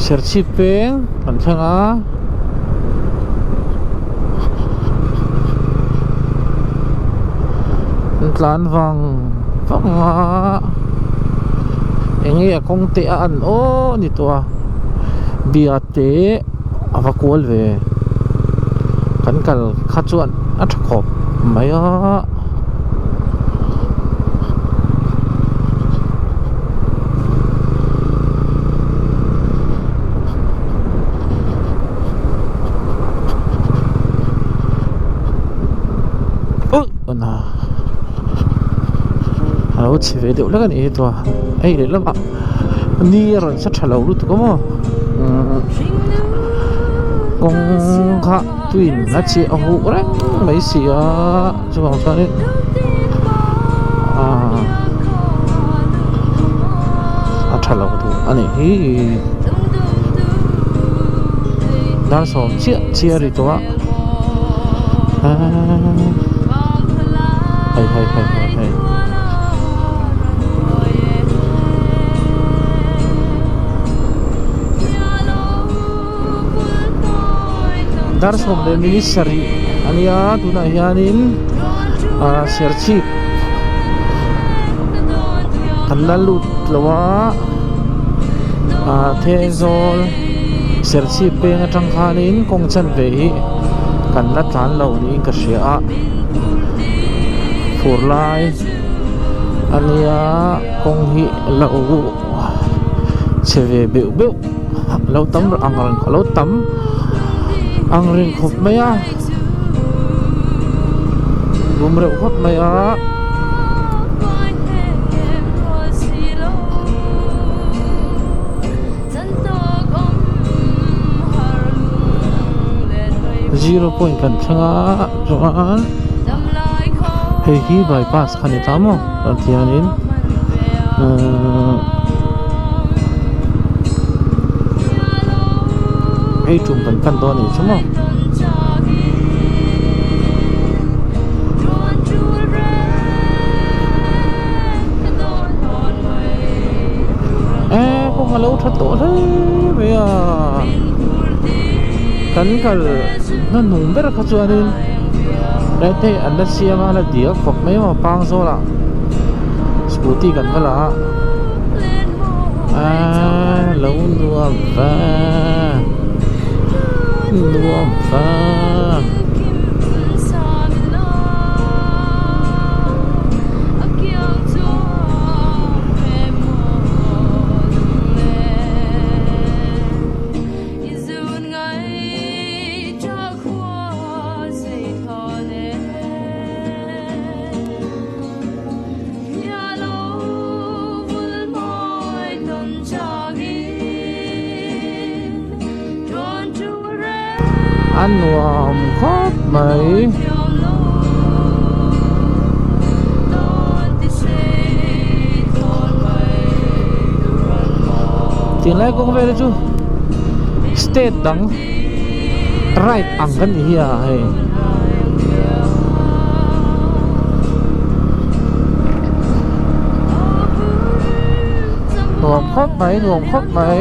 Serchhip peng kan thleng a. An tlan vang vang a eng nge a kawng te a an aw ni tawh a biate a va kual ve kan kal kha chuan a tha khawp mai a. A lo chhe ve deuh hlek a nih hi tua hei lehlamah ni a rawn sa tha lo lutuk a maw kawng kha tuin a cheh a huh reng mai si a chuvang chuanin aaa a tha lo duh a nih hi dar sawm chiah chiah a ri tawh a hei hei hei hei hei dar sawm leh minute sarih a nia tunah hianin ah serchhip kan la lut lo a ah Thenzawl serchhip peng atang khanin kawng chanve hi kan la tlan lo niin ka hria a fur lai a nia kawng hi lo chhe ve beuh beuh. Lo tam ang reng lo tam ang reng khawp mai a lum reuh khawp mai a. Zero point kan thleng a chuan hei hi bypass kha ni ta maw chuan tihianin uhh hei tum kan pan dawn a nih chu maw. Eee kawng a lo tha tawh hle mai a kan kal hnahnung ber kha chuanin hei an la siam a la diak khawp mai maw pang zawlah scooty kan va la a eee lo nuam va nuam va. A nuam khawp mai. Tinglai kawng vel hi chu state dang ride ang kan ni hi a hei. Nuam khawp mai nuam khawp mai.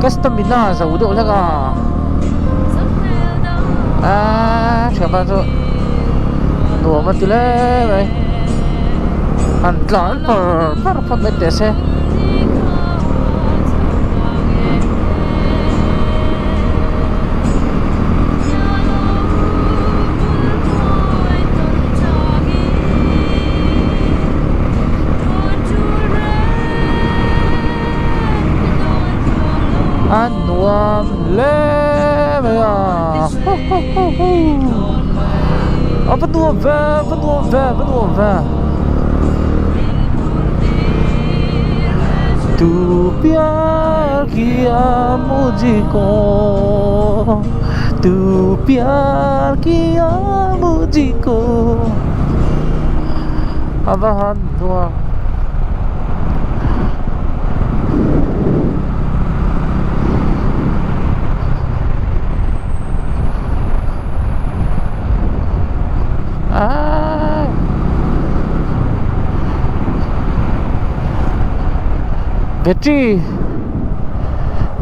Ka stamina zo deuh hlek a aaa thianpa chu nuam a ti hle mai han tlan par par phawt mai teh se. A nuam hle mai a ho ho ho ho a va nuam ve va nuam ve va nuam ve tu pyar kiya mujhko tu pyar kiya mujhko a va han nuam. Battery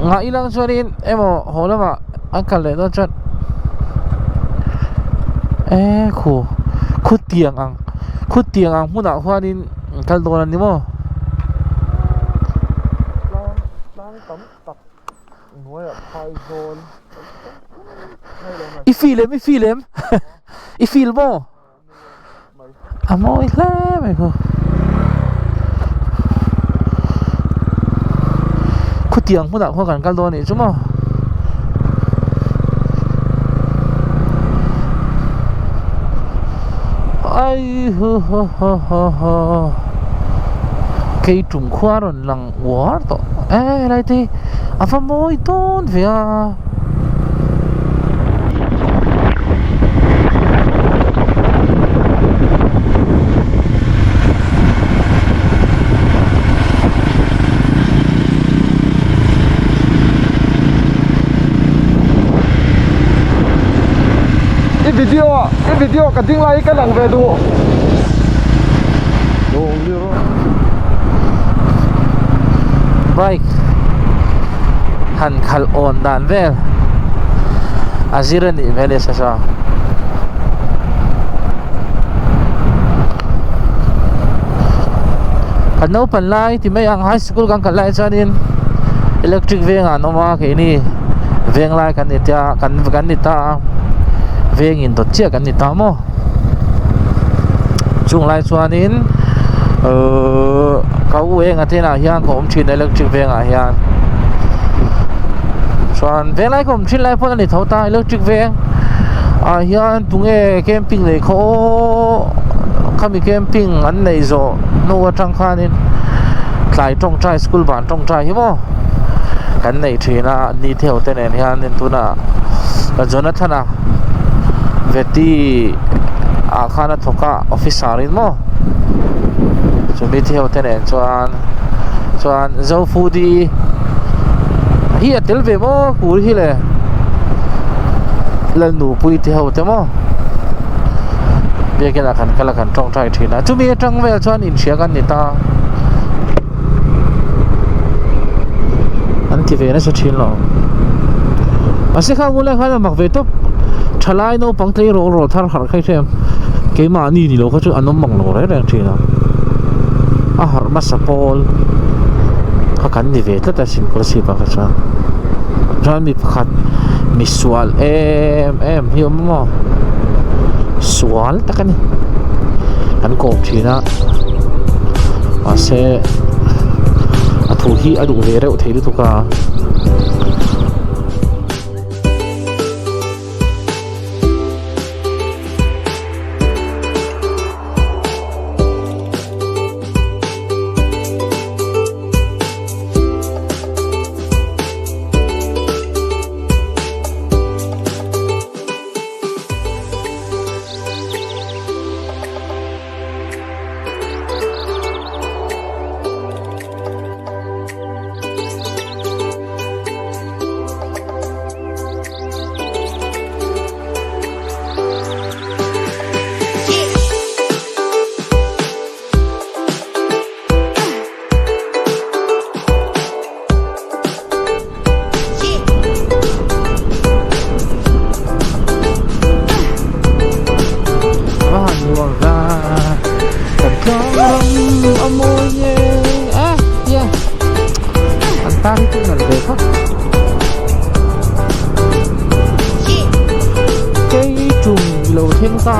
ngah ilang chuanin emaw haw lamah an kal leh dawn chuan eh khu khutiang ang khutiang ang hmunah huanin an kal dawn a ni maw. I feel em i feel em i feel maw. A mawi hle mai khu. Khutiang hmunah khuan kan kal dawn anih chu maw. Ai hu hu hu hu hu kei tum khua rawn lang uar tawh e helai te hi a va mawi dawn ve a. I video i video ka ding lai hi ka lang ve duh. Bike han khalh awn dan vel a zir a nih hmel e sasa. Kan naupan lai ti mai ang high school kan kal lai chuanin electric veng ah an awm a keini veng lai kan ni tia kan kan ni ta a veng in dawt chiah kan ni ta maw chung lai chuanin uhh ka u enga te inah hian ka awm thin a electric vengah hian chuan venglai ka awm thin lai pawh a ni tho ta electric veng ah hian tunge camping nei khaw aw khami camping an neih zawh hnu atang khanin tlai tawngtai school ban tawngtai hi maw kan nei thin a ni theuh te nen hianin tunah Jonathan-a veti ah khan a thawk a officer in maw chumi theuh te nen chuan chuan Zofudi hi a tel ve maw kul hi le Lalnupui te ho te maw biakin ah kan kal a kan tawngtai thin a chumi atang vel chuan inhria kan ni ta an ti ve nasa thin lo mahse kha ngun lai khan a mak ve tawp thalai naupang tleirawl rawl thar harh kha i hria em keimahni ni lo kha chu an awm mang lo reng reng thin a a harh hmasa pawl kha kan ni ve tlat a sin kawlsip ah kha chuan chuan mi pakhat misual em em hi a awm a maw sual tak a ni kan kawm thin a mahse a thu hi a duh ve reuh thei lutuk a. Va han nuam va kan tlang ram a mawi nge a tia an tan hi chu nalh ve khawp kei tum lo thleng ta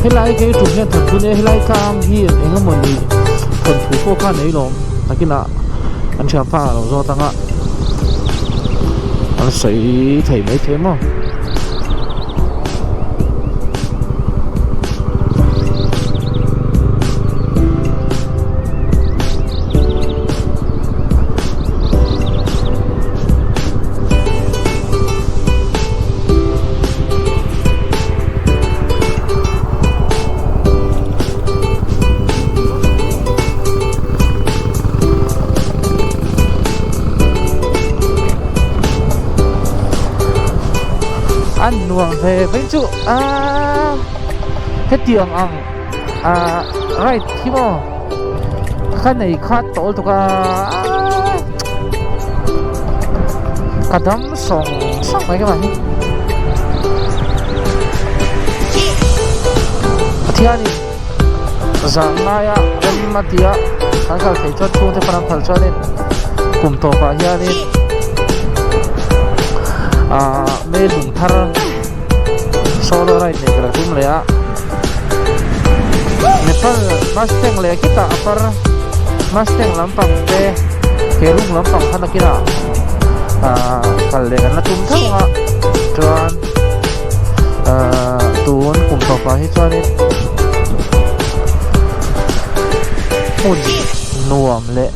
helai kei tum hian thawnthu nia helai tlang hi eng emaw ni thawnthu pawh kha nei lawm takinah an thianpa a lo zawt ang a an sawi thei maithei maw. An nuam ve mai chu a hetiang ang ah ride hi maw. Ka nei khat tawh lutuk a ka dam sawng sawng mai ka mahni Pathianin zan laia rem a tia kan kal thei chuan chhungte pawn an phal chuanin kum tawpah hianin ahh Melung thar solo ride nei ka lo tum leh a. Nepal Mustang leh khitah a par Mustang lampang te he room lampang kha nakinah ahh kal leh kan la tum tho ang a chuan ahh tun kum tawpah hi chuanin hmun nuam leh.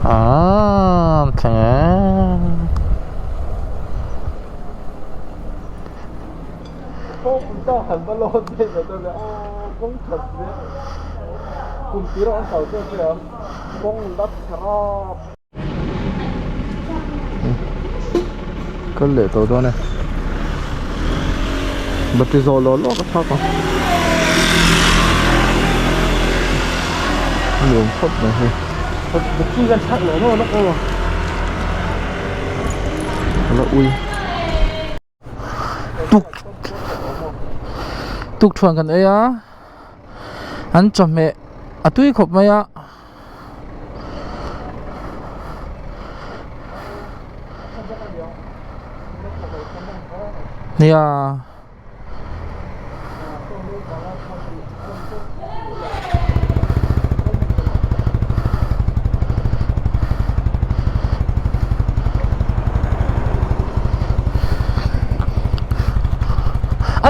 Aaa thleng e. Kal leh tawh dawn e battery zawh lawh lawh ka thlak ang nuam khawp mai hei battery hian thlak lawh lawh lawk aw a la ui. Tuk tuk thuan kan ei a an chawhmeh a tui khawp mai a. Nia.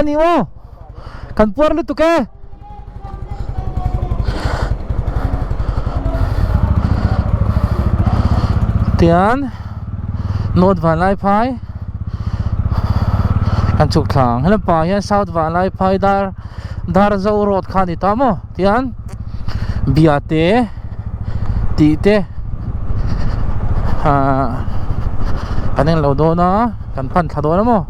A ni maw kan puar lutuk e. Tian North Vanlaiphai kan chhuk thla ang helai pah hian South Vanlaiphai dar Darzo road kha a ni ta maw tian Biate tih te ahh kan en lo dawn a kan pan thla dawn a maw.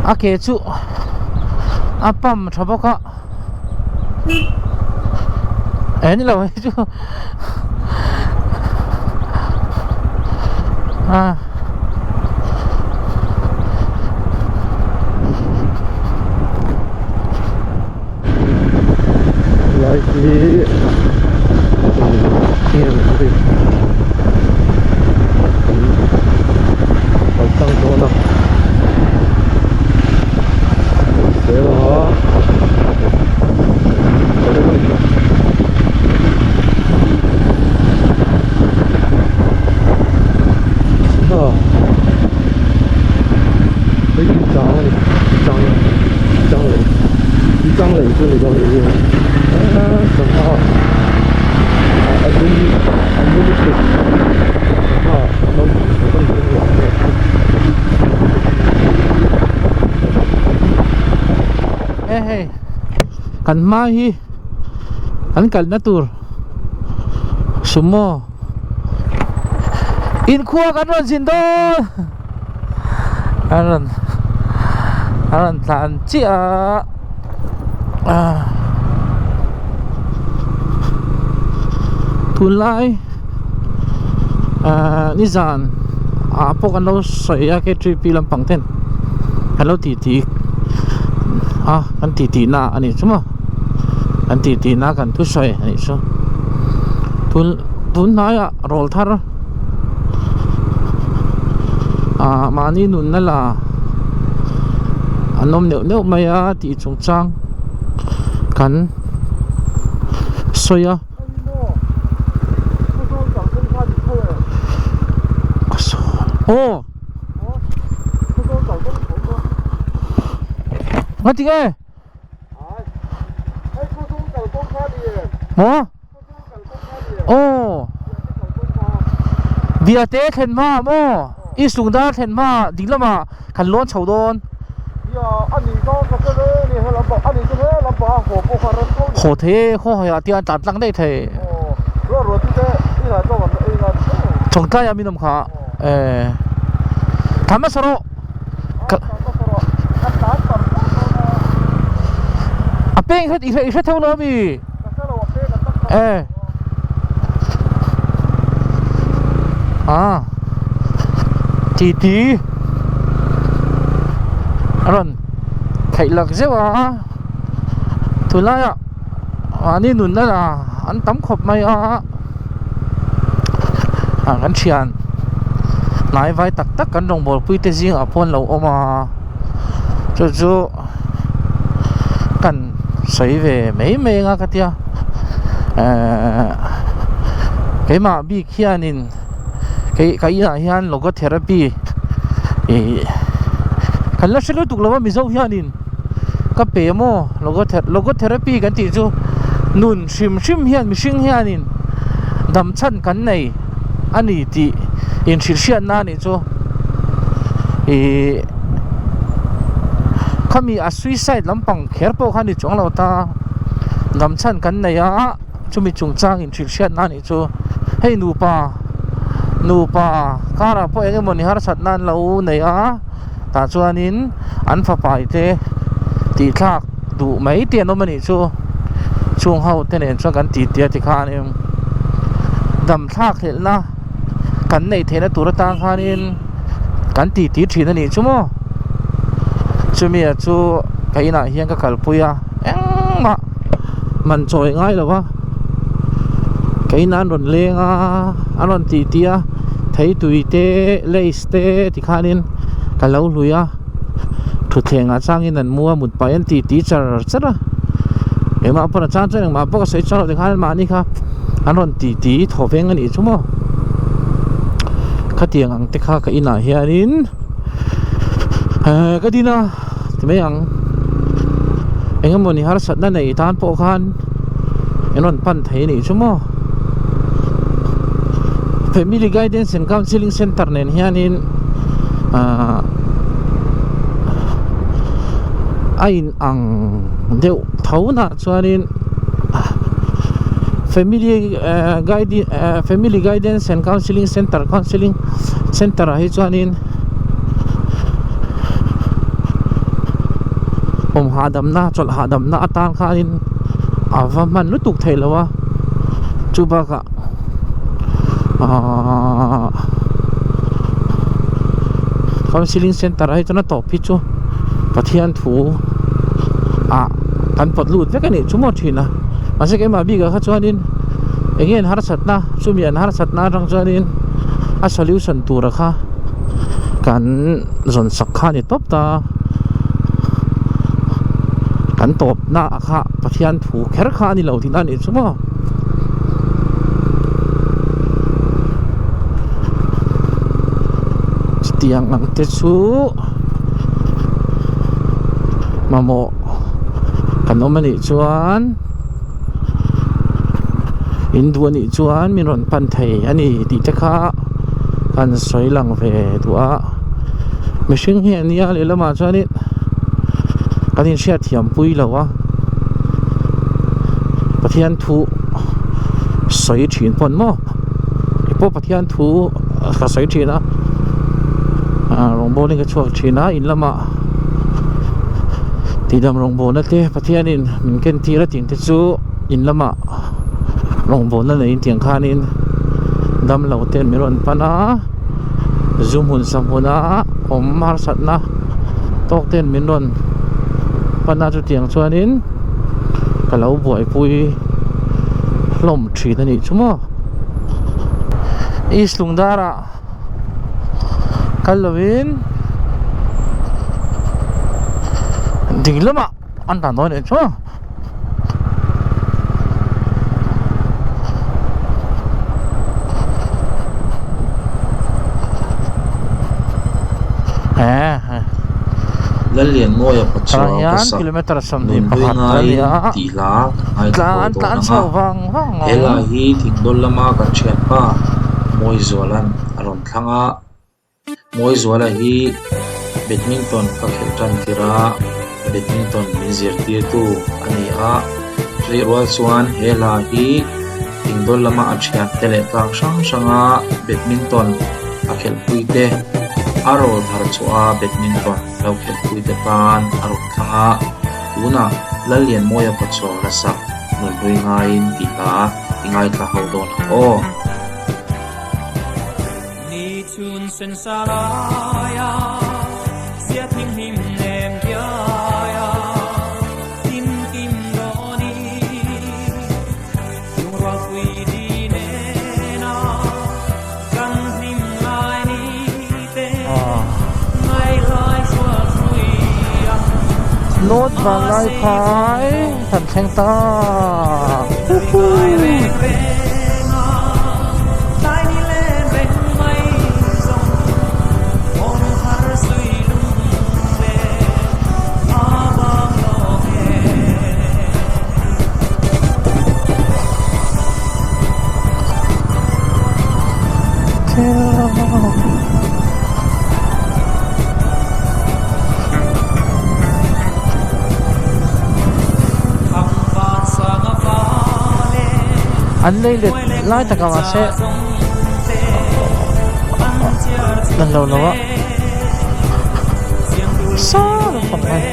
A ke chu a pump tha bawk a eh ni lo hei chu a. Lai hi kan kal tlang dawn a zel a. E hei kan hma hi kan kalna tur sumo inkhua kan rawn zin dawn an rawn an rawn tlan chiah a tunlai ahh nizan ah pawh kan lo sawi a K three P lampang ten kan lo tih tih a kan tih tih na a nih chu maw kan tih tih na kan thusawi a nih chu tun tun hnaiah rawl thar ah mahni nunna la an awm neuh neuh mai a tih chungchang kan sawi a. Aw Nga ti nge Maw Aw Biate thlen hma maw East Lungdar thlen hma ding lamah kan lawn chho dawn. Haw thei e, khaw haiah te an tlan tlang daih thei. Chawngtlaiah min awm kha e. Tlan hmasa rawh. A peng hret i hre tho lo ami? E. A. Ti ti. A rawn theih lak zeuh a. Tunlaiah mahni nunna la an tam khawp mai a ah kan thian hnai vai tak tak kan rawngbawlpui te zingah pawh an lo awm a chu chu kan sawi ve mai mai anga ka tia ehh keimah bik hianin kei ka inah hian logotherapy ih kan la hre lutuk lo a mizo hianin. Ka pe maw logotherapy kan tih chu nun hrim hrim hian mihring hianin dam chhan kan nei a ni tih inhrilhhriatna a nih chu ih khami a suicide lampang kher pawh kha a ni chuang lo ta dam chhan kan nei a chumi chungchang inhrilhhriatna a nih chu hei nupa nupa karah pawh eng emawni harsatna an lo nei a. Tah chuanin an fapai te tih thlak duh mai te an awm a nih chu chung ho te nen chuan kan titi a tikhanin dam thlak hlelh na kan neih theihna tur atang khanin kan titi thin a nih chu maw chumi ah chu ka inah hian ka kalpui a engmah man chawi ngai lo va ka inah an rawn leng a an rawn titi a theitui te lace te tikhanin ka lo hlui a thutthleng ah changin an mu a mut pah hian ti ti char char a engmah pawh a chang chuan engmah pawh ka sawi chuang lo tikhan mahni kha an rawn ti ti thaw veng a nih chu maw khatiang ang te kha ka inah hianin ehh ka din a ti mai ang eng emawni harsatna nei tan pawh khan an rawn pan thei a nih chu maw family guidance and counselling center nen hianin ahh a in ang deuh tho nah chuanin family ehh guide ehh family guidance and counselling center counselling center ah hi chuanin awm hahdamna chawlh hahdamna atan khanin a va hman lutuk theih loh a chu bakah ahh counselling center ah hi chuan a tawp hi chu Pathian thu ah kan pawt lut vek a nih chu maw thin a mahse keimah bikah kha chuanin eng nge an harsatna chumi an harsatna atang chuanin a solution tura kha kan zawn sak kha a ni tawp ta kan tawpna ah kha Pathian thu kher kha a ni lo tihna a nih chu maw. Chutiang ang te chu mamawh kan awm a nih chuan in duh a nih chuan min rawn pan thei a ni tih te kha kan sawi lang ve duh a mihring hi a nia lehlamah chuanin kan inhriatthiam pui lo a Pathian thu sawi thin pawn maw keipawh Pathian thu ka sawi thin a ah rawngbawlin ka chhuak thin a in lamah tihdam rawngbawlna te Pathianin min ken tir a tih te chu in lamah rawngbawlna neiin tiang khanin damlo ten min rawn pan a zu hmun sa hmuna awm harsatna tawk ten min rawn pan a chutiang chuanin ka lo buaipui hlawm thin a nih chu maw East Lungdar ah kal lovin ding lamah an tan dawn a nih chu maw. Lallianmawia Pachuau ka sak Nunhlui ngaiin tih hla kan ngaithla haw dawn ang a, he hla hi Thingdawl lama kan thianpa Mawizuala'n a rawn thlang a. Mawizuala hi badminton ka khelh tan tir a, Badminton min zirtirtu a ni a, chutih rual chuan he hla hi Thingdawl lama a thiante leh tlang hrang hranga Badminton a khelhpui te a rawl thar chhuah a Badminton lo khelhpui te tan a rawn thlang a, tunah Lallianmawia Pachuau la sak nunhlui ngaiin tih hla i ngaithla ho dawn ang aw. North Vanlaiphai kan thleng ta. An lei let lai takah mahse an lo lo a sa lampang mai.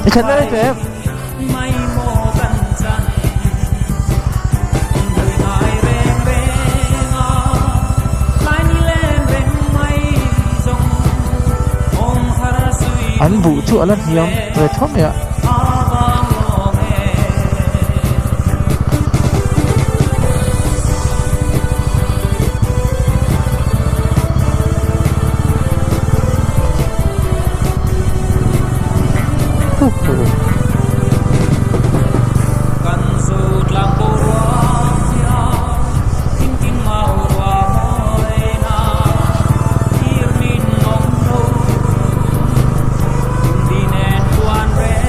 I thlen mai teh. An buh chu a la hniam ve tho mai a.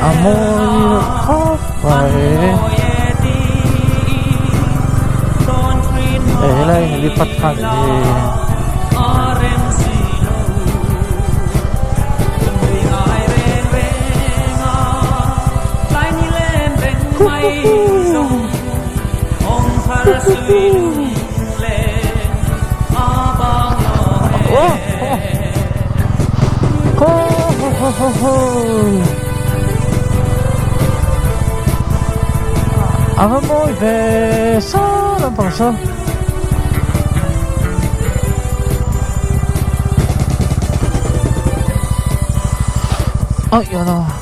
A mawi reuh khawp mai eh helai helipad kha nih hi. A va mawi ve sa lampang saw. Aih a.